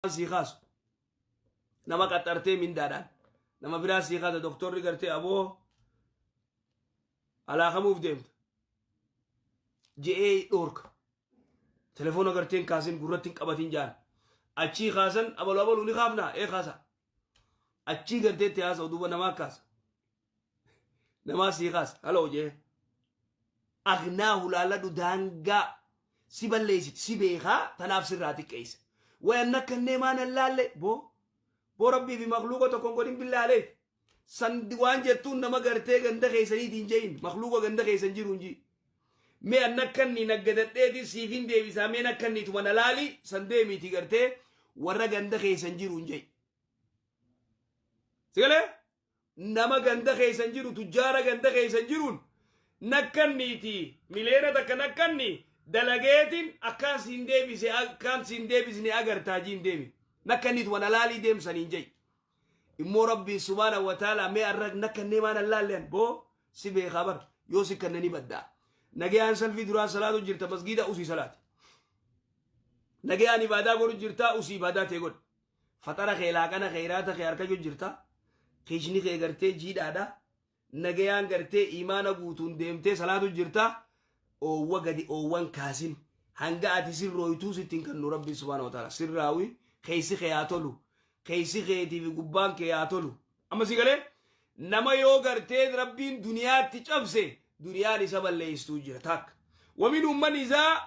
Sii kaasu. Nama qaxxartee mindaadhaan. Nama biraa sii kaasa. Doktorri gartee aboo alaakamuuf deemta. Je'ee dhoorka. Telefoona garteen kaasin, gurratti hin qabatin jaan. Achii kaasan, abalu abalu ni kaafna ee kaasa. Achii gartee itti haasa'u, duuba namaa kaasa. Namaa sii kaasa. Haloo jee. Agnaahu laalladhu, daangaa si balleessiti, si beekaa, tanaaf sirraa xiqqeessa. Wayan nakkannee maan allaalle boo boo, rabbii fi makluuqa tokko hin godhin, billaalee san waan jettuun nama gartee ganda keessaniitiin je'in, makluuqa ganda keessan jiru hin ji'i. Mee an nakkanni naggadadheeti siif hin deebisaa, mee nakkanniituma na laali, san deemiiti gartee warra ganda keessan jiru hin je'i. Sigalee? Nama ganda keessan jiru, tujjaara ganda keessan jiruun nakkanniiti, 1 million nakkanni dalageetiin akkaan siin deebise, akkaan siin deebisne agartaa jiin, deemi nakkanniituma na laalii deemsaniin je'i. Immoo Rabbii subhaana wa ta'ala mee arra nakkannee maan allaalleen boo, si beekaa bar, yoo si kannanii baddaa. Nagayaan salfii duraa salaatu jirta, masgiida usii salaati. Nagayaan ibaadaa godhu jirtaa, usii ibaadaa ta'e godhu. Faxara kee, laaqana kee, iraata kee harka jirta, kiishni kee gartee jiidhaadha, nagayaan gartee imaana guutuun deemtee salaatu jirta, oowwa gadi oowwan kaasin. Hanga ati sirrooytuu sittiin kannu Rabbi subhaana wa ta'ala sirraawi, keessi kee haa tolu, keessi keetii fi gubbaan kee haa tolu. Amma si galee, nama yoo gartee Rabbiin duniyaatti cabse, duniyaan isa balleessituu jira takka. ومنهم من إذا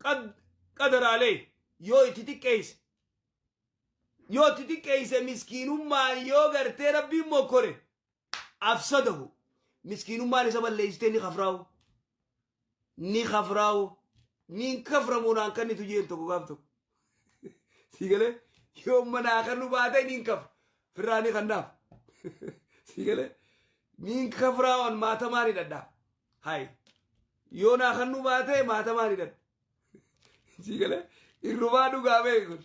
قد قدر عليه, yoo itti xiqqeesse, yoo itti xiqqeesse, miskiinummaan yoo gartee Rabbiin mokkore, أفسده, miskiinummaan isa balleessitee ni kafraawu, ni kafraawu, ni kaframu. Naan kannitu jeen tokko gaaf tokko si galee, yoo manaa kan nu baate ni kafra, firraa ni kannaaf, si galee, ni kafraawan maatamaa ni dhadhaa hay, yoo naa kan nu baate maatamaa ni dhadha, si galee. Irrumaa dhugaa beeku,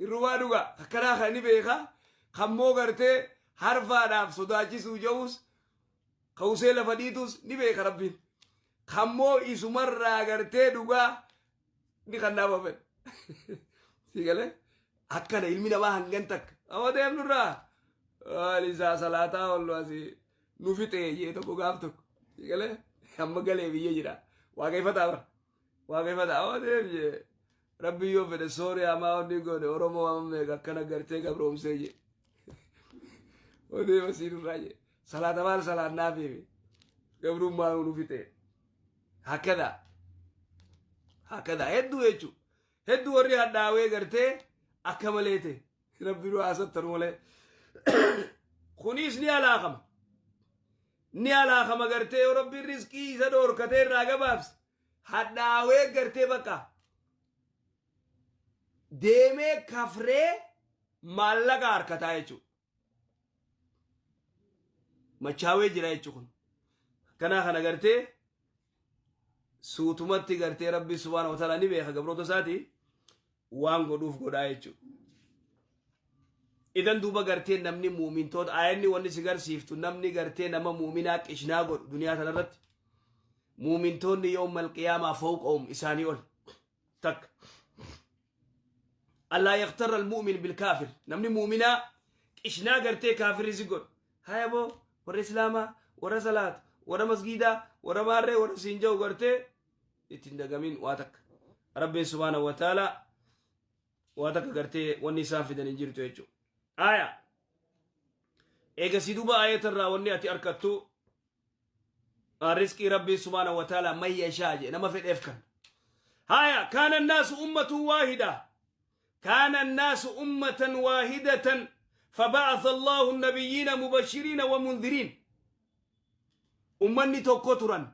irrumaa dhugaa akkanaa kan ni beekaa, kammoo gartee harfaadhaaf sodaachisuu ja'us, kawusee lafa dhiitus ni beeka Rabbiin, kammoo isumarraa gartee dhugaa ni kannaaf hafan, si galee. Akkana ilmi namaa hangan takka amma deemnurraa maal isaa salaataa ollu asii nu fixee jee tokko gaaf tokko, si galee. Amma galee biyya jira, waaqeffataa bara, waaqeffataa amma deem jee, Rabbi yoo fedhe Sooriyaa maa onni godhe, Oromoo amma meeqa akkana gartee gabroomsee jee, odeema siinirraa jee, salaata maal salaannaa feefe, gabrummaa nu fixee. Hakada hakada hedduu jechuu, hedduu warri hadhaawee gartee akka malee ta'e, Rabbi nu haasattanu malee. Kunis ni alaakama, ni alaakama gartee yoo Rabbiin riskii isa dhoorkatee irraa gabaabse, hadhaawee gartee bakka deemee kafree maallaqa harkataa jechuudha. Machaawee jira jechuudha kun. Kanaa kana gartee suutumatti gartee Rabbi subhaana wa ta'ala ni beeka, gabroota isaati waan godhuuf godhaa jechuudha. Idan duuba gartee namni muumintoota, ayanni wanni si garsiiftu, namni gartee nama muuminaa qishnaa godhu duniyaa tanarratti, muumintoonni يوم القيامة فوقهم, isaanii ol takka. ألا يغتر المؤمن بالكافر, namni muuminaa qishnaa gartee kaafirri si godhu, haya boo, warra islaamaa, warra salaatu, warra masgiidaa, warra maarree, warra siin jiru gartee ittiin dagamin. Waa takka Rabbiin subhaanahu wa ta'ala waa takka gartee wanni isaan fidan hin jirtu jechuudha. Aya. Eegasii duuba ayatarraa wanni ati argattu, riskii Rabbiin subhaanahu wa ta'ala من يشاء jedhe, nama fedheef kan. Haya, كان الناس أمة واحدة, كان الناس أمة واحدة فبعث الله النبيين مبشرين ومنذرين. Ummanni tokko turan.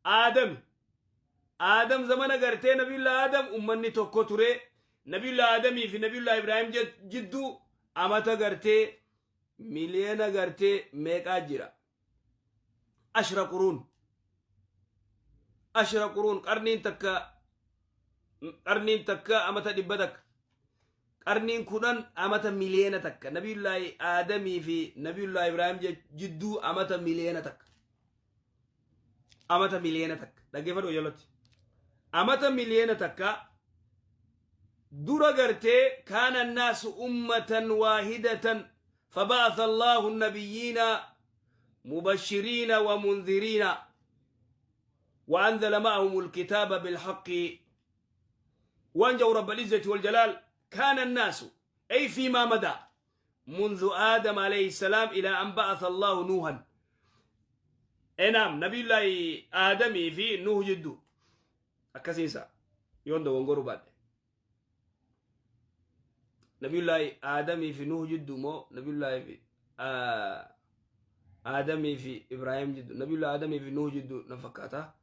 Aadam, Aadam zamana gartee Nabiyullah Aadam ummanni tokko ture. Nabiyullah Aadamii fi Nabiyullah Ibrahim jidduu amata gartee miliyoona gartee meeqaa jira? 10 قرون, 10 قرون. Qarniin takka, qarniin takka amata 100. Qarniin 10 amata 1 million. Nabiyullaahi Aadamii fi Nabiyullaahi Ibraahim jidduu amata 1 million, amata 1 million. Dhaggeeffadhu jalatti, amata 1 million. Dura gartee kaana annaasu ummatan waahidatan faba'atha Allahu nabiyyiina mubashiriina wa mundhiriina wa anzala ma'ahum alkitaaba bilhaqqi وانجوا رب العزة والجلال. كان الناس أي فيما مدى منذ آدم عليه السلام إلى أن بعث الله نوحا. نعم، نبي الله آدم في نوح جدو أكسيسا يوندو ونقروا بعد نبي الله آدم في نوح جدو مو نبي الله في آدم في إبراهيم جدو نبي الله آدم في نوح جدو نفكاتا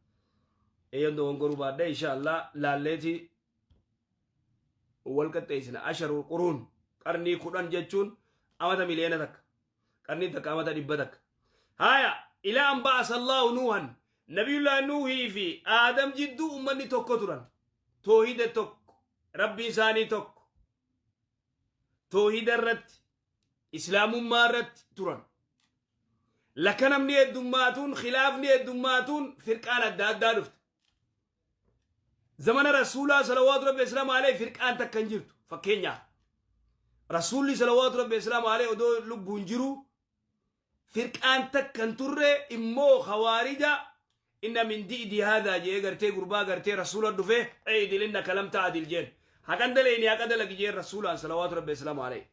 يوندو ونقروا بعد إن شاء الله لالتي والقطيسنا 10 قرون قرني 10 جتشون أمتا مليون تك قرني تك أمتا دبتك هايا إلى أن بعث الله نوحا. نبي الله نوح في آدم جدو أمني توكترا توحيد توك ربي ساني توك توحيد الرت إسلام مارت تران لكن أمني الدماتون خلافني الدماتون فرقان الداد زمن رسول الله صلوات ربي السلام عليه فرقان تكنجرت فكينيا رسول الله صلوات ربي السلام عليه ودو لبونجرو فرقان تكنتر إمو خوارجا إن من دي هذا جي غرتي غربا غرتي رسول الدفه عيد لنا كلام تعدل جين هكذا ليني هكذا لك جين رسول الله صلوات ربي السلام عليه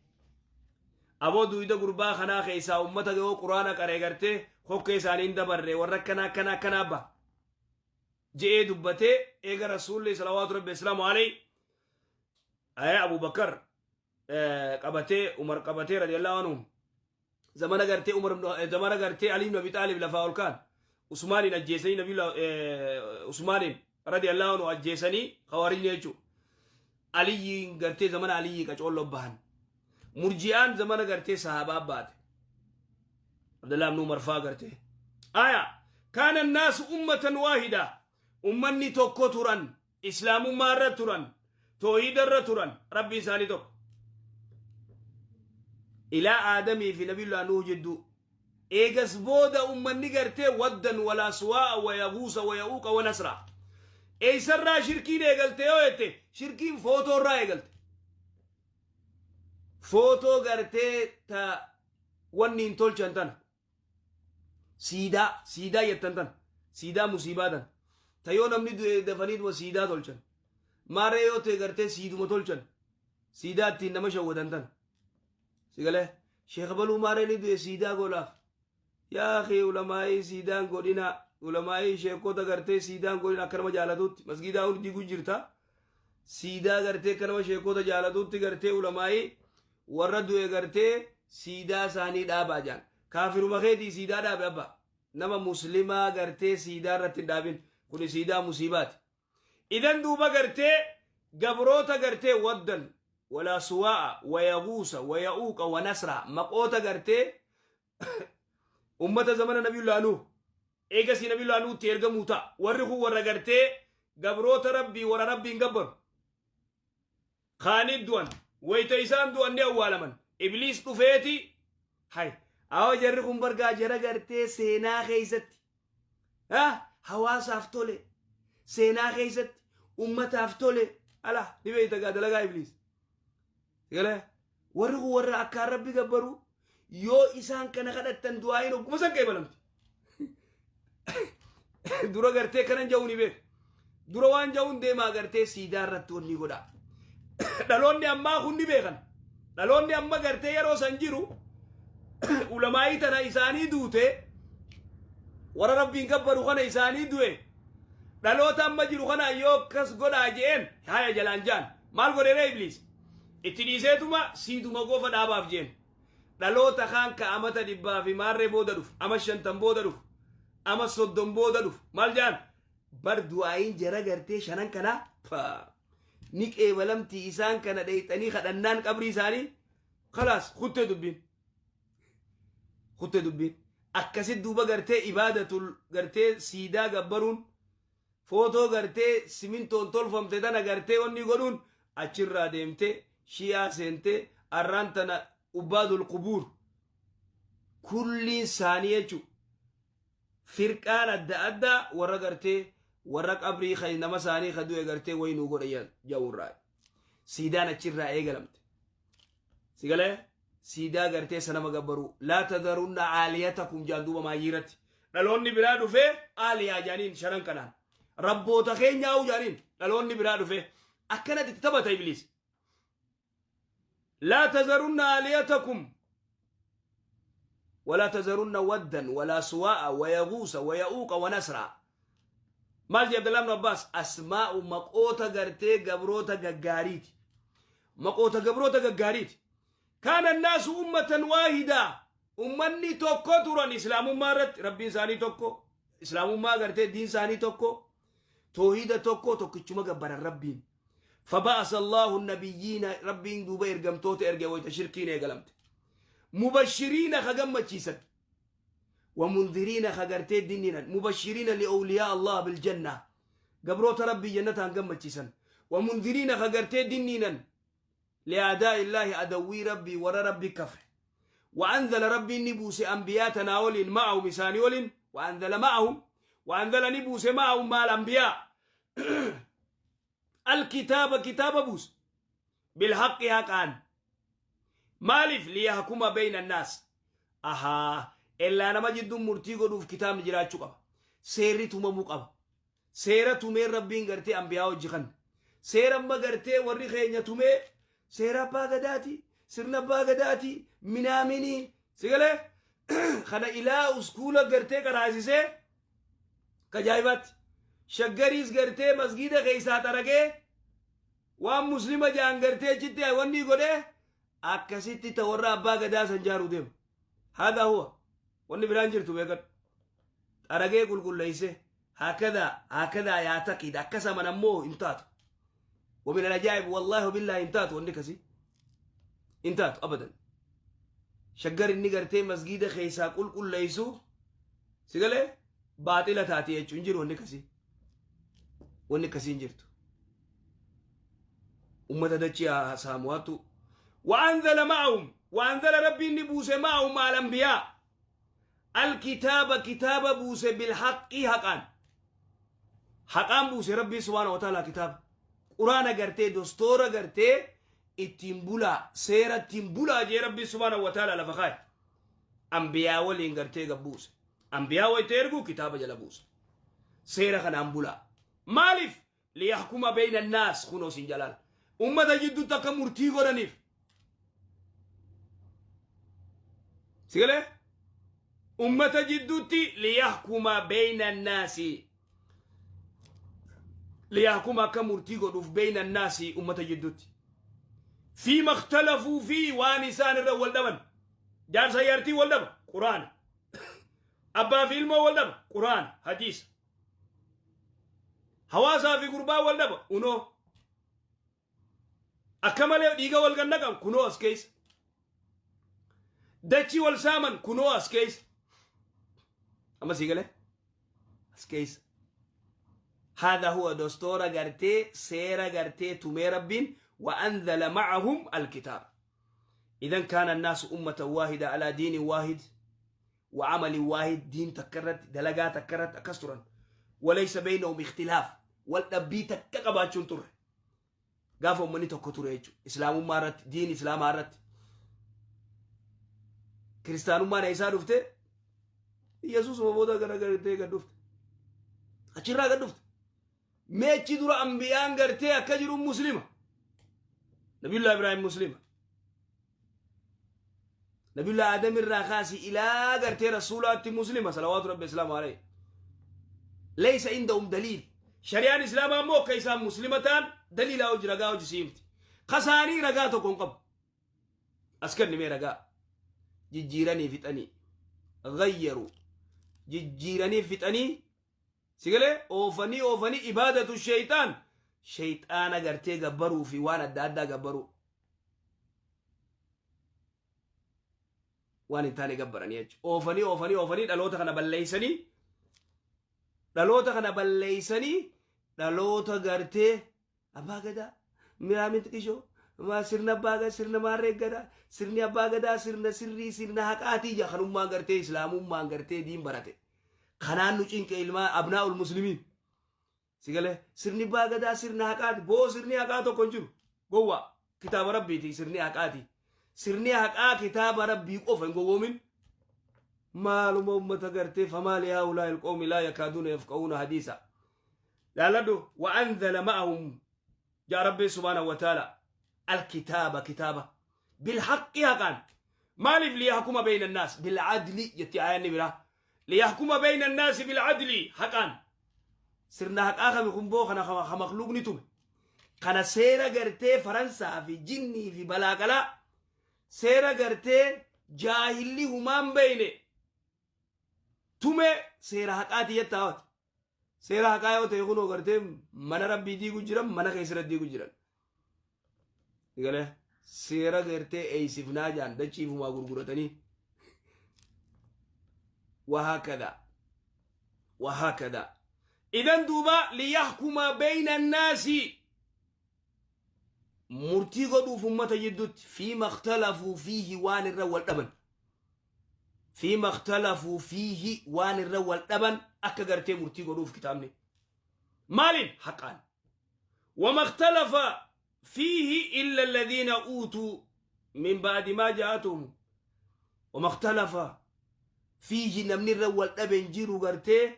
أبو دويدا غربا خنا خيسا أمتا جو قرآن كره غرتي خوكي سانين دبره وركنا كنا كنا با جئ دبته ايغا رسول الله صلوات ربي السلام عليه اي ابو بكر قبته عمر قبته رضي الله عنه زمان غرتي عمر زمان غرتي علي بن ابي طالب لفاول كان عثمان اجيسني نبي الله عثمان رضي الله عنه اجيسني خوارج نيچو علي غرتي زمان علي قچولو بهن مرجئان زمان غرتي صحابه بات عبد الله بن عمر فا غرتي آيا كان الناس امه واحده أمني توكو تران إسلام مارة تران توحيد الر تران ربي ساني توك إلى آدم في نبي الله نوح جدو إيجس بودا أمني قرتي ودا ولا سواء ويغوص ويعوق ونسرا إيسر شركين إيجلتي أويتي شركين فوتو را إيجلتي فوتو قرتي تا ونين تولشنتن سيدا سيدا يتنتن سيدا مصيباتن تيو نمني دفنيد وسيدا تولشن ماريو تيغرتي سيدو متولشن سيدا تي نما شودنتن سيغله شيخ بلو ماري دي سيدا غولاف يا اخي علماء سيدان غودينا علماء شيخو تغرتي سيدان غودينا كرم جالدوت مسجد اون دي گجرتا سيدا غرتي كرم شيخو تجالدوت غرتي علماء وردو غرتي سيدا ساني دابا جان كافر مخيدي سيدا دابا ابا نما مسلمه غرتي سيدا رت دابين كل سيدا مصيبات إذن دوبا غرتي قبروتا غرتي ودا ولا سواء ويغوص ويعوق ونسرا مقوتا غرتي أمة زمن نبي الله نوح إيجاسي نبي الله نوح تيرغ موتا ورخو ورا غرتي قبروتا ربي ورا ربي نقبر خاني دوان ويتيسان دوان دي أولا من إبليس طفيتي هاي أو جرخم برقا جرا غرتي سينا خيزت ها hawaasaaf tole seenaa keessatti ummataaf tole ala ni beeyta gaa dalagaa ibliis galee warri kun warra akkaan rabbi gabbaru yoo isaan kana kadhattan du'aayin ogguma san qeebalamti dura gartee kanan ja'uun ni beeku dura waan ja'uun deemaa gartee siidaa irratti wanni godha dhaloonni ammaa kun ni beekan dhaloonni amma gartee yeroo san jiru ulamaa'ii tana isaanii duute warra rabbiin gabbaru kana isaanii du'e dhaloota amma jiru kana yoo akkas godhaa je'een haya jalaan jaan maal godheera ibliis itti dhiiseetuma siiduma goofa dhaabaaf jeen dhaloota kaan ka amata 100 fi maarree booda dhufu ama 50 booda dhufu ama 30 booda dhufu maal jaan bar du'aayin jara gartee shanan kana ni qeebalamtii isaan kana dheeyxanii kadhannaan qabrii isaanii khalaas kuttee dubbiin akkasit duuba gartee ibaadatul gartee siidaa gabbaruun footoo gartee simintoon tolfamte tana gartee wanni godhuun achirraa deemte shi'aa seente arraan tana ubbaadul qubuur kulliin isaanii jechuu firqaan adda addaa warra gartee warra qabrii nama isaanii ka du'e gartee waynuu godhan ja'urraa Siidaan achirraa eegalamte. Si galee siidaa gartee sanama gabbaruu. Laa tadarunna aaliyatakum jaan duuba maayyiirratti. Dhaloonni biraa dhufee aaliyaa jaaniin shanan kanaan. Rabboota keenyaa'u jaaniin dhaloonni biraa dhufee. Akkanatti itti taphata Ibliis. Laa tazarunna aaliyatakum walaa tazarunna waddan walaa suwaa'a wayaguusa waya'uuqa wanasraa. Maal jee Abdallah ibn Abbaas? Asmaa'u maqoota gartee gabroota gaggaariiti. Maqoota gabroota gaggaariiti. Kaana annaasu ummatan waahidaa. Ummanni tokko turan islaamummaa irratti rabbiin isaanii tokko islaamummaa gartee diin isaanii tokko toohida tokko tokkichuma gabbaran rabbiin. Faba'asa Allahu nabiyyiina rabbiin duuba ergamtoota erge wayta shirkiin eegalamte. Mubashiriina ka gammachiisan. Wamundiriina ka gartee dinninan. Mubashiriina li'awliyaa Allah biljanna. Gabroota rabbii jannataan gammachiisan. Wamundiriina ka gartee dinninan. Li'aadaa illaahi adawwii rabbii warra rabbi kafre. Wa'anzala rabbiin ni buuse anbiyaa tanaa waliin ma'ahum isaanii waliin wa'anzala ma'ahum wa'anzala ni buuse ma'ahum maal anbiyaa alkitaaba kitaaba buuse bilhaqqi haqaan maaliif liyahkuma bayna annaas ahaa ellaa nama jidduun murtii godhuuf kitaabni jiraachuu qaba seerri tumamuu qaba seera tumeen rabbiin gartee anbiyaa hojii kan seera amma gartee warri keenya tumee seera abbaa gadaati sirna abbaa gadaati minaaminii sigalee kana ilaa uskuula gartee qaraasisee kajaa'ibaatti shaggariis gartee masgiida keessaa xaragee waan muslima jaan gartee achitti wanni godhee akkasitti ta warra abbaa gadaa san jaaruu deema. Haadha huwa wanni biraan jirtu beekadhu. Xaragee qulqulleeyse hakadaa hakadaa yaa taqiid akkas aman ammoo hin taatu. ومن العجائب والله وبالله hin taatu wanni kasi hin taatu abadan. Shaggar inni gartee masgiida keessaa qulqulleeysu si galee baaxila taate jechuun jiru wanni kasi. Wanni akkasii hin jirtu. Ummata dachii haa saamu hattu. Wa'anzala ma'ahum wa'anzala rabbiin ni buuse ma'ahum ma'al anbiyaa. Alkitaaba kitaaba buuse bilhaqqii haqaan. Haqaan buuse rabbiin subhaana wa ta'ala kitaaba. Quraana gartee dostoora gartee ittiin bulaa seera ittiin bulaa jee rabbiin subhaana wa ta'ala lafa kaaye. Anbiyaa waliin gartee gad buuse. Anbiyaa wayita erguu kitaaba jala buuse. Seera kanaan bulaa. Maaliif? Liyahkuma bayna annaas kunoo sin jalaal. Ummata jidduutti akka murtii godhaniif. Si galee? Ummata jidduutti liyahkuma bayna annaasi. Liyahkuma akka murtii godhuuf bayna annaasi ummata jidduutti. Fiima ikhtalafuu fi waan isaan irra wal dhaban. Jaarsa jaartii wal dhaba. Quraana. Abbaa fi ilmoo wal dhaba. Quraana. Hadiisa. Hawaasaa fi gurbaa wal dhaba. Unoo. Akka malee dhiiga wal gannaqan kunoo as keessa. Dachii wal saaman kunoo as keessa. Amma sii galee? As keessa. هذا هو دستور غرتي سيرة غرتي تمي ربين وأنزل معهم الكتاب. إذا كان الناس أمة واحدة على دين واحد وعمل واحد دين تكرت دلقا تكرت أكسرا وليس بينهم اختلاف والنبي تكقباتشون تر قافوا مني تكتر يجو إسلام مارت دين إسلام مارت كريستانو ما نيسا دفته يسوس مبودا غنا غرتي قدفت أشرا قدفت meechi dura ambiyaan gartee akka jiru muslima nabiyullah ibraahim muslima nabiyullah adam irraa kaasi ilaa gartee rasuulaatti muslima salawaatu rabbi islaamu alayhi laysa indahum daliil shari'aan islaamaa immoo akka isaan muslima ta'an daliilaa hojii ragaa hojii siimti kasaanii ragaa tokko hin qabu as kenni mee ragaa jijjiiranii fixanii gayyaru jijjiiranii fixanii Si galee oofanii oofanii ibaadatu sheeyxaan sheeyxaana gartee gabbaruu fi waan adda addaa gabbaruu. Waan hin taane gabbaranii jechuudha. Oofanii oofanii oofanii dhaloota kana balleeysanii dhaloota kana balleeysanii dhaloota gartee abbaa gadaa miraamin xiqishoo maa sirna abbaa gadaa sirna maarree gadaa sirni abbaa gadaa sirna sirrii sirna haqaatii jaa kanummaan gartee islaamummaan gartee diin barate. Kanaan nu cinqe ilmaa abnaa'ul muslimiin. Si galee sirni abbaa gadaa sirna haqaati boo sirni haqaa tokko hin jiru. Gowwaa, kitaaba Rabbiiti sirni haqaati. Sirni haqaa kitaaba Rabbii qofa, hin gowwoomin. Maaluma ummata gartee فمال هؤلاء القوم لا يكادون يفقهون حديثا. Laaladhu, وأنزل معهم jaa Rabbii سبحانه وتعالى الكتاب kitaaba بالحق haqaan. Maaliif? ليحكم بين الناس بالعدل jetti aayanni biraa. ليحكم بين الناس بالعدل haqaan. Sirna haqaa kami kun boo? Kana ka makluuqni tume. Kana seera gartee Faransaa fi jinnii fi balaaqalaa, seera gartee jaahilli humaan beyne tume seera haqaati jettaa hawati. Seera haqaa yoo ta'e, kunoo gartee mana Rabbii diigu jiran, mana keessatti diigu jiran. Galee seera gartee eeysifnaa jaan dachiifumaa gurguratanii. وهكذا وهكذا. إذن دوبا ليحكم بين الناس murtii godhuuf ummata jidduutti فيما اختلفوا فيه waan irra wal dhaban, فيما اختلفوا فيه waan irra wal dhaban akka gartee murtii godhuuf kitaabni. Maaliin? Haqaan. وما اختلف فيه إلا الذين أوتوا من بعد ما جاءتهم. وما اختلف فيه namni irra wal dhaben jiru gartee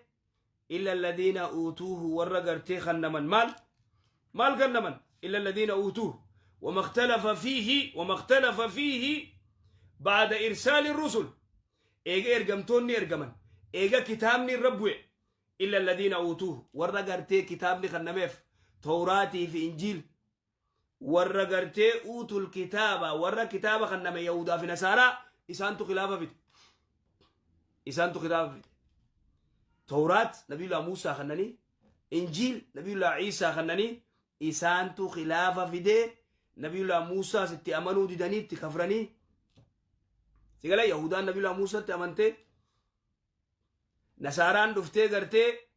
إلا الذين أوتوه warra gartee kannaman. Maal maal kannaman? إلا الذين أوتوه. وما اختلف فيه، وما اختلف فيه بعد إرسال الرسل eega ergamtoonni ergaman, eega kitaabni irra bu'e, إلا الذين أوتوه warra gartee kitaabni kannameef, Tawraatii fi Injiil, warra gartee أوتوا الكتاب warra kitaaba kanname, Yahudaa fi Nasaaraa, isaantu khilaafa fide. Isaantu khilaafa fide. Tawraat Nabiyullah Muusaa kannanii, Injiil Nabiyullah Iisaa kannanii, isaantu khilaafa fidee. Nabiyullah Muusaas itti amanuu didanii itti kafranii. Sigala, Yahudaan Nabiyullah Muusaatti amantee, Nasaaraan dhuftee gartee